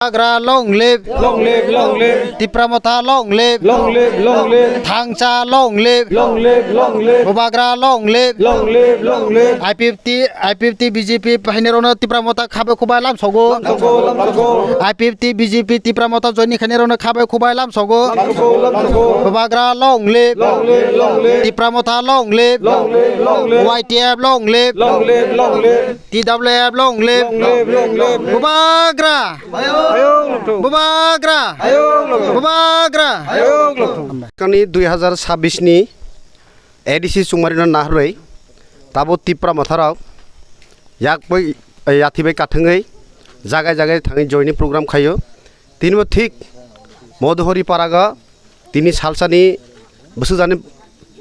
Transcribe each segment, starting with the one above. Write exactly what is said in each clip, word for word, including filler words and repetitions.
Bubagra long live. Long live, long live. Tipra Motha long live. Long live, long live. Thangcha long live. Long live, long live. Bubagra long live. Long live, long live. I P F T, I P F T B J P phainairokno Tipra Motha khabai khubai lamsogo. Lamsogo, lamsogo. I P F T B J P Tipra Motha joining khainairokno khabai khubai lamsogo. Lamsogo, lamsogo. Bubagra long live. Long live, long live. Tipra Motha long live. Long live, long live. Y T F long live. Long live, long live. T W F long live. Long live, long live. Bubagra. Ayung lokthung. Bubagra. Ayung lokthung. Bubagra. Ayung lokthung. Kani dui hazar sabbish ni A D C chungmarino naharwi tabo Tipra Motharok yakbai, yathi bai kathwngwi jagai jagai thangwi joining program khaio. Tinibo thik Modhuhori Parago tini salsani bwswkjani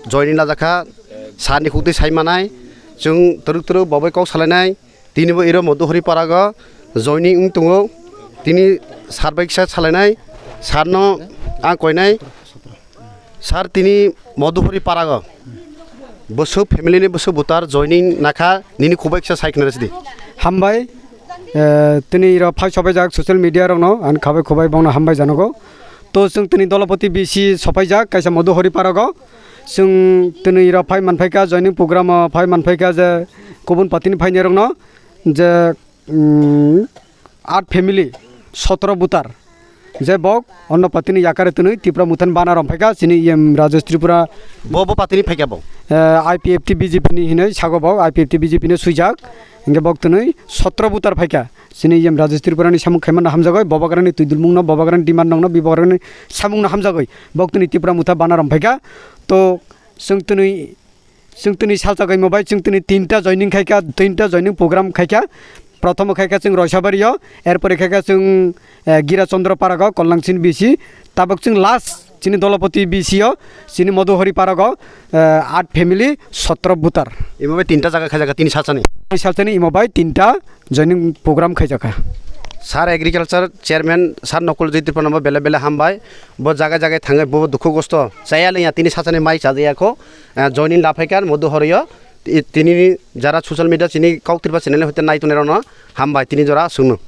joining lajakha, sir ni khuktwi sai manai, chwng twrwk twrwk bo bai kok salainai. Tinibo iro Modhuhori Parago joining wng tongo. Tini sir bai kisa salainai, sir no ang koinai. Sir, tini Modhuhori Parago bwswk family ni bwswk voter joining nakha, nini khubai kisa sai khna rwsidi. Hambai, eh, tini iro phai sopaijak social media rokno, ang khabai khubai bongno hambai janogo. To chwng tini Dolopati B C sopaijak kaisa Modhuhori Parago. Chwng tini iro phai manphaikha joining program o phai manphaikha je kubun party ni phainairokno je, mm, aat family, sotro voter. Je bok onno party ni yakare twnwi Tipra Motha ni bana romphai kha chini E M Rajesh Tripura. Bo, bo party ni phaikha bo? Eh, I P F T B J P ni hinwi sago bo, I P F T B J P ni swijak. Hingke bok twnwi sotro voter phaikha. Chini E M Rajesh Tripura ni samung khaimano hamjagoi, Bubagra ni twidulmung no, Bubagra ni demand nong no, Bubagra ni samung no hamjagoi. Bok twnwi Tipra Motha bana romphai kha. To chwng twnwi Chwng tini salsa kaimo bai chwng tini tinta joining khaikha, tinta joining program khaikha. Prothomo khaikha chwng Roisabari o, erpore khaikha chwng, eh, Gira Chandra Parago, Kollang Sini B C. Tabok chwng last chini Dolopati B C o, chini Modhuhori Parago, eh, aat family, sotro voter. Imo bai tinta jaga khaijakha tini salsani. Tini salsani imo bai tinta joining program khaijakha. Sir Agriculture Chairman Sir Nakul Jyoti Tripura no bo bele bele hambai. Bo jaga jaga thangwi bo dukhu gosto chaya lengya tini sachani mai chajaya kho, eh, joining laphaikha Modhuhori o. Ti-, tini jara social media chini Kok Tripura channel hoite nai tongnai rokno hambai tini jora aswkno.